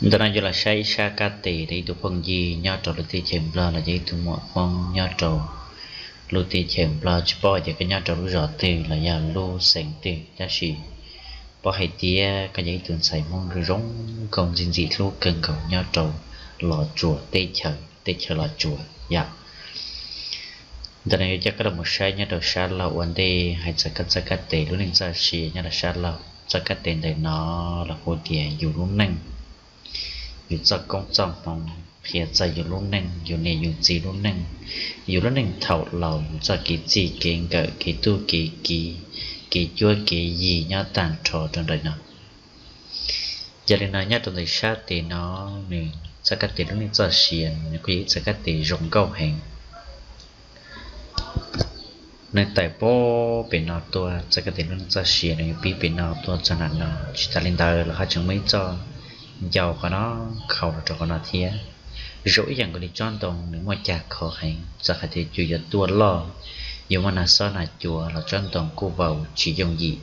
Ntawm no yuav los saib ib sab kab tes rau ib tug phooj ywg nyob rau lub teb chaws Nplog los yog ib tug muam Hmoob nyob rau lub teb chaws Nplog, tsis paub hais tias koj nyob rau lub zos twg los yog lub xeev twg, tab sis paub hais tias koj yog ib tug ntxhais Hmoob zoo zoo nkauj ntxim ntxim hlub kawg nkaus nyob rau Los Tsuas teb chaws, teb chaws Los Tsuas yom. Ntawm no yuav coj koj los mus saib nyob rau sab laug ua ntej, hais txog koj txoj kab tes lub neej txoj sia nyob rau sab laug. Txoj kab tes ntawm no los hu tias yus lub neej, yus txoj koob txoj hmoov, qhia txog yus lub neej, yus niam yus txiv lub neej, yus lub neej thaum laus, yus txoj kev txij kev nkawm, kev tub kev kiv, kev cuab kev yig nyob tag nrho rau ntawm no. Yog li no nyob rau ntawm sab tes no, nws txoj kab tes lub neej txoj sia nws kuj yog ib txoj kab tes zoo nkauj heev. Nws tawm puag pem no tuaj, txoj kab tes lub neej txoj sia nws yuav pib pem no tuaj txog nram no. Tsis tas li ntawd los ho tseem muaj ib txoj ncau qhov no, khaus los rau qhov no thiab. Zoo ib yam nkaus li tsob ntoo, nws muaj cag khov heev, txawm hais tias yus yuav tuaj loj, yuav muaj nas xob nas cuav los tsob ntoo kuj vau tsis yooj yim.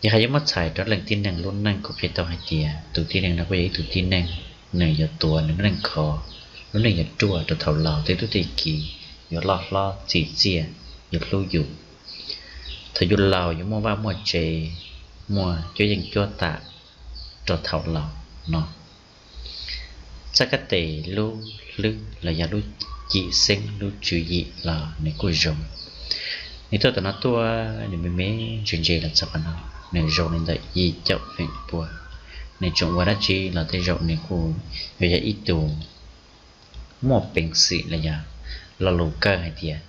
Yog hais yuav muab txhais rau leej tib neeg lub neej kuj qhia tau hais tias tus tib neeg no kuj yog ib tug tib neeg, nws yuav tuav nws lub neej khov, lub neej yuav ruaj rau thaum laus tej tub tej kiv, yuav loj hlob txim txiaj, yuav hlub yus. Thaum yus laus yuav muaj vaj muaj tsev, muaj cuab yeej cuab tam rau thaum laus no. Txoj kab tes lub hlwb los yog lub cim xeeb lub tswv yim los nws kuj zoo. Nws tuaj tam no tuaj, nws me me ntse ntse los txog qhov no, nws zoo li ntawm yim caum feem pua. Nws tseem ua dab tsi los tej zaum nws kuj yuav yog ib tug muaj peev xwm los yog lo lus kawg hais tias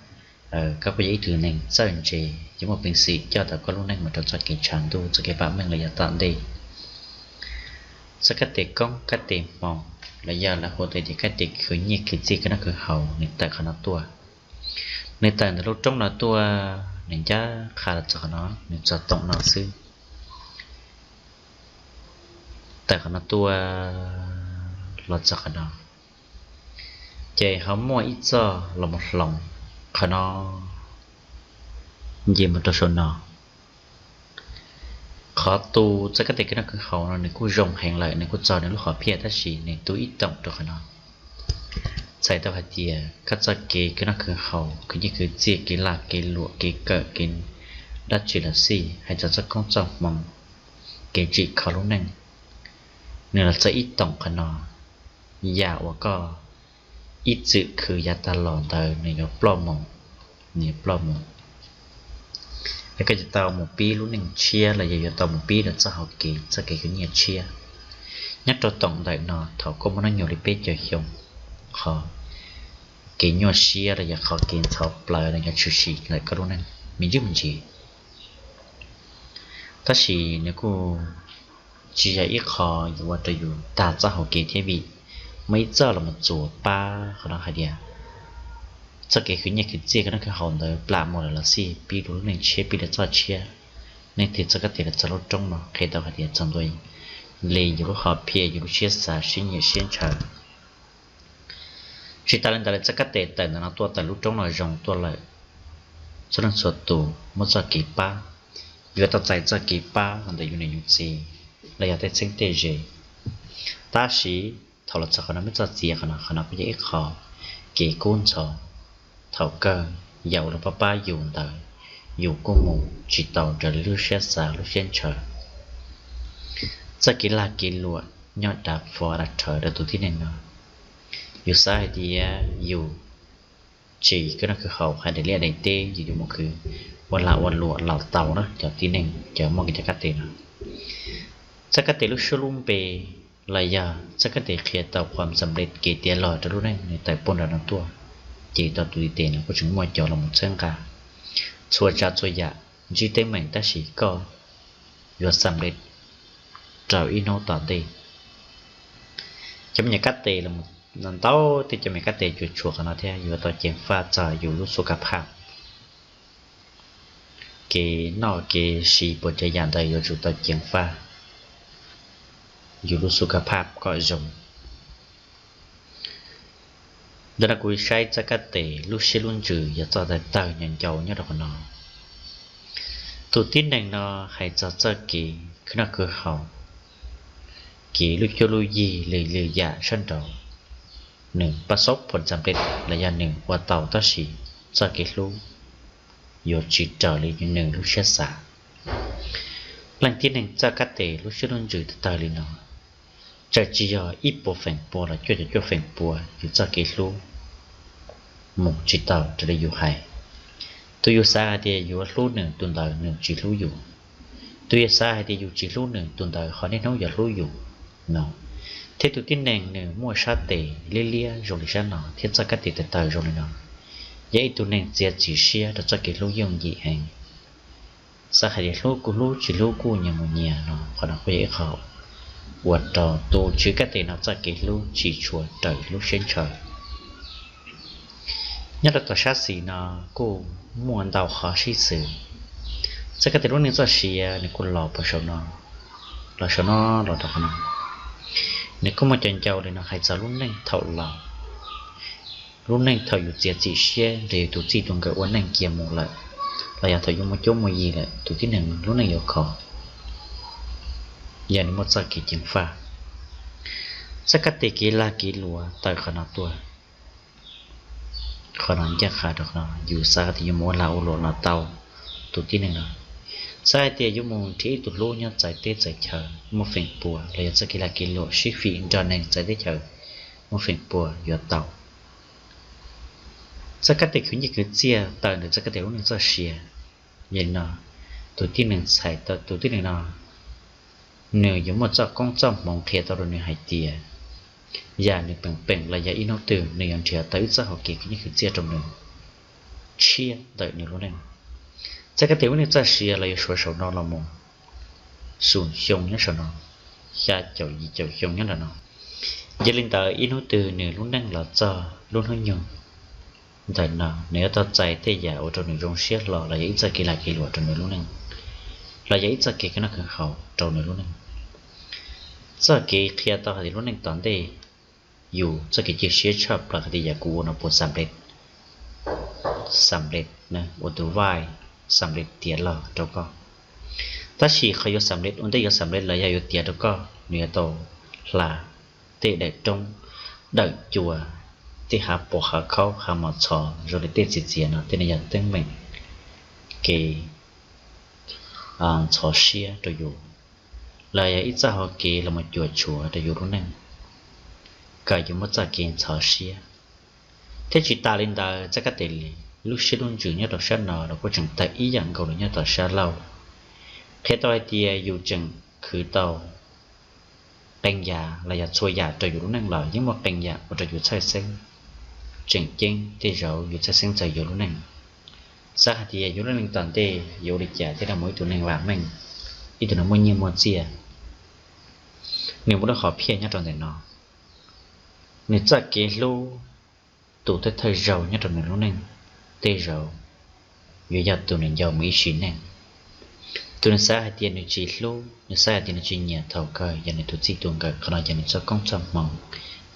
koj kuj yog ib tug neeg txawj ntse, yuav muaj peev xwm coj tau koj lub neej mus rau txoj kev tshav ntuj txoj kev vam meej los yog tom ntej. Txoj kab tes koob kab tes hmoov los yog lawv hu tias kab tes khwv nyiaj khwv txiaj khwv noj khwv haus nws tawm qhov no tuaj. Nws tawm ntawm lub roob no tuaj, nws ncaj qha los txog qhov no, nws txog toom no xwb. Tawm qhov no tuaj los txog qhov no, ces ho muaj ib txoj los mus hloov qhov no nce mus rau saum no. Qhov tu txoj kab tes khwv noj khwv haus no nws kuj zoo heev lawm, nws kuj txog nws lub hom phiaj, tab sis nws tu ib toom rau qhov no. Txhais tau hais tias koj txoj kev khwv noj khwv haus, khwv nyiaj khwv txiaj, kev lag kev luam, kev kawm kev dab tsi los xij, hais txog txoj koob txoj hmoov, kev tsim kho lub neej, nws los txog ib toom qhov no. Yam uas koj ib txwm khwv yav tag los ntawd nws yuav ploj mus, nws yuav ploj mus. Es koj yuav tau mus pib lub neej tshiab los yog yuav tau mus pib rau txoj hau kev, txoj kev khwv nyiaj tshiab. Nyob rau toom ntawm no thaum koj muaj hnub nyoog li peb caug xyoo, qhov kev nyuaj siab los yog qhov kev ntxhov plawv los yuav tshwm sim ntawm koj lub neej me ntsis me ntsis. Tab sis nws kuj tsis yog ib qho yuav ua rau yus tag txoj hau kev thiab, vim muaj ib txoj los mus txuas pab qhov no hais tias txoj kev khwv nyiaj khwv txiaj khwv noj khwv haus ntawd plam mus lawm los xij, pib rau lub neej tshiab, pib rau txoj tshiab. Leej twg txoj kab tes los txog lub roob no qhia tau hais tias txog ntua li yus lub hom phiaj, yus lub siab xav, siab nyiam siab ntshaw. Tsis tas li ntawd lawv txoj kab tes tawm ntawm no tuaj, tawm lub roob no zoo tuaj lawm, txhua leej txhua tus muaj txoj kev pab, yuav tau txais txoj kev pab los ntawm yus niam yus txiv los yog tej txheeb tej ze. Tab sis thaum los txog qhov no muaj txoj txiav qhov no, qhov no kuj yog ib qho kev kub ntxhov. Thaum kawg yam uas luag pab pab yus ntawd, yus kuj mus tsis tau raws li lub siab xav lub siab ntshaw. Txoj kev lag kev luam nyob dav fo dav rhawv rau tus tib neeg no. Yus xav hais tias yus tsis khwv noj khwv haus hais daim liaj daim teb, yus yuav mus khwv ua lag ua luam los tau na cov tib neeg cov muaj kev cov kab tes no. Txoj kab tes lub suab lub npe los yog txoj kab tes qhia tau qhov xam lej kev tiav log rau lub neej nws tawm puag nram no tuaj, ces tau tus tib tes no kuj tseem muaj cov los mus txhawb nqa txhua tsav txhua yam ntsib teeb meem, tab sis koj yuav xam lej rau ib hnub tom ntej. Cov me nyuam kab tes los ntau, tej cov me nyuam kab tes cuam tshuam qhov no thiab yuav tau ceev faj txog yus lub xub ka phaj, kev noj kev siv puas tsav yam ntawd yuav tsum tau ceev faj yus lub xub ka phaj kom zoo. Ntawm no kuv saib txoj kab tes lub siab lub ntsws yog txoj tawg tawg nyo ncau nyob rau qhov no. Tus tib neeg no hais txog txoj kev khwv noj khwv haus, kev lub cuab lub yig lwm lwm yam sab nraud, nws pab xauv phom ntxas nplej los yog nws ua tau tab sis txoj kev hlub yuav tsis raws li nws lub siab xav. Leej tib neeg txoj kab tes lub siab lub ntsws tawg tawg li no, txawm tsis yog ib puas feem pua los cuaj caum cuaj feem pua yus txoj kev hlub mus tsis tau raws li yus hais. Tus yus xav hais tias yuav hlub nws, tus ntawd nws tsis hlub yus. Tus yus xav hais tias yus tsis hlub nws, tus ntawd ho niaj hnub yuav hlub yus no. Thiab tus tib neeg nws muaj sab tes liab liab zoo li sab no thiab txoj kab tes tawg tawg zoo li no, yog ib tug neeg txiav txim siab rau txoj kev hlub yooj yim heev. Xav hais tias hlub kuj hlub, tsis hlub kuj nyias mus nyias no, qhov no kuj yog ib qho ua rau tus tswv kab tes no txoj kev hlub tsis tshua raws lub siab ntshaw. Nyob rau tom sab xis no kuj muaj ntau qhov sib xws. Txoj kab tes lub neej txoj sia nws kuj los puag saum no, los saum no, los rau qhov no. Nws kuj muaj cov ncau li no hais txog lub neej thaum laus, lub neej thaum yus txiav txim siab nrog yus tus txij tus nkawm ua neej kiag mus lawm, los yog thaum yus muaj cuab muaj yig lawm tus tib neeg lub neej yuav khov, yog nws muaj txoj kev ceev faj. Txoj kab tes kev lag kev luam tawm qhov no tuaj, qhov no ncaj qha rau qhov no, yus xav hais tias yuav mus ua lag ua luam los tau tus tib neeg no. Xav hais tias yuav mus nrhiav ib tug hlub nyob txawv teb txawv chaw muaj feem pua los yog txoj kev lag kev luam sib fim nrog neeg txawv teb chaws muaj feem pua yuav tau. Txoj kab tes khwv nyiaj khwv txiaj tawm ntawm txoj kab tes lub neej txoj sia. Yog li no, tus tib neeg txhais tau tus tib neeg no, nws yuav muaj txoj koob txoj hmoov qhia tau rau nws hais tias yam nws peem peem los yog ib hnub twg nws yuav nrhiav tau ib txoj hau kev khwv nyiaj khwv txiaj rau nws tshiab ntawm nws lub neej. Txoj kab tes lub neej txoj sia los yuav suav saum no los mus xum xyoo nyob saum no, xya caum yim caum xyoo nyob ntawm no. Yog li ntawd ib hnub twg nws lub neej los txog lub hnub nyoog ntawm no, nws yuav tau txais tej yam ua rau nws zoo siab hlo los yog ib txoj kev lag kev luam rau nws lub neej, los yog ib txoj kev khwv noj khwv haus rau nws lub neej. Txoj kev qhia tau hais tias lub neej tom ntej yus txoj kev cia siab tshaj plaws hais tias yam kuv ua no puas xam lej, xam lej ua tus vaij, xam lej tiav log rau koj. Tab sis qhov yuav xam lej ua ntej yuav xam lej los yog yuav tiav rau koj, nws yuav tau hla tej daim roob, daim cua, tej hav pos hav khaub hav mos txhov zoo li tej txiv txiav no tej no yog teeb meem kev ntxhov siab rau yus, los yog ib txoj hau kev los mus cuam tshuam rau yus lub neej kom yus muaj txoj kev ntxhov siab. Thiab tsis tas li ntawd txoj kab tes lub siab lub ntsws nyob rau sab no los kuj tseem tawm ib yam nkaus li nyob rau sab laug, qhia tau hais tias yus tseem khwv tau qee yam los yog txhua yam rau yus lub neej los yeej muaj qee yam ua rau yus txhawj xeeb. Tseem ceeb tej zaum yus txhawj xeeb txog yus lub neej, xav hais tias yus lub neej tom ntej yuav ua li cas thiaj li mus ib tug neeg vam meej, ib tug neeg muaj nyiaj muaj txiaj. Nws muaj lub hom phiaj nyob rau ntawm no, nws txoj kev hlub tus thawj thawj zaug nyob rau nws lub neej tej zaum yuav yog tus nws nco mus ib sim neej. Tus nws xav hais tias nws tsis hlub, nws xav hais tias nws tsis nyiam thaum kawg yog nws tus txij tus nkawm, qhov no yog nws txoj koob txoj hmoov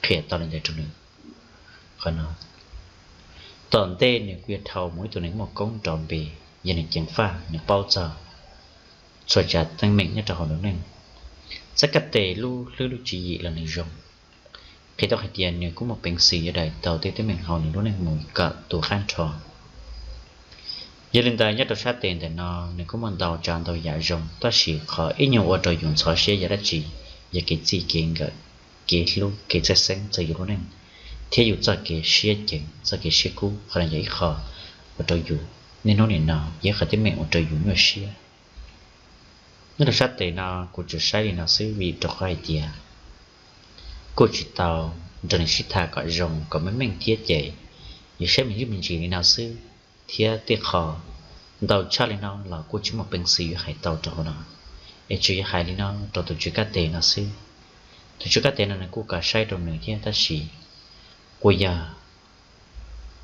qhia tau li ntawd rau nws. Qhov no tom ntej nws kuj yuav dhau mus ib tug neeg muaj koob nrov npe, yog nws ceev faj nws paub txog txhua tsav teeb meem nyob rau hauv nws lub neej. Txoj kab tes lub hlwb lub tswv yim los nws zoo, qhia tau hais tias nws kuj muaj peev xwm yuav daim tau tej teeb meem hauv nws lub neej mus kom tu qab nrho. Yog li ntawd nyob rau sab tes ntawm no nws kuj muaj ntau tsav ntau yam zoo, tab sis qhov ib nyuag ua rau yus ntxhov siab yog dab tsi? Yog kev txij kev nkawm, kev hlub kev txhawj xeeb txog yus lub neej, thiab yus txoj kev siab ceev txoj kev siab kub. Qhov no yog ib qho ua rau yus niaj hnub nim no yog ib qho teeb meem ua rau yus nyuaj siab. Nyob rau sab tes no kuv tsuas saib li no xwb vim rau qhov hais tias kuj tsis tau nrog nws sib tham kom zoo kom meej meej thiab ces yuav saib me ntsis me ntsis li no xwb, thiab tej qho ntau tshaj li no los kuj tsis muaj peev xwm yuav hais tau rau hauv no, es tsuas yog hais li no rau tus tswv kab tes no xwb. Tus tswv kab tes no nws kuj kom saib rau nws thiab tab sis kuj yog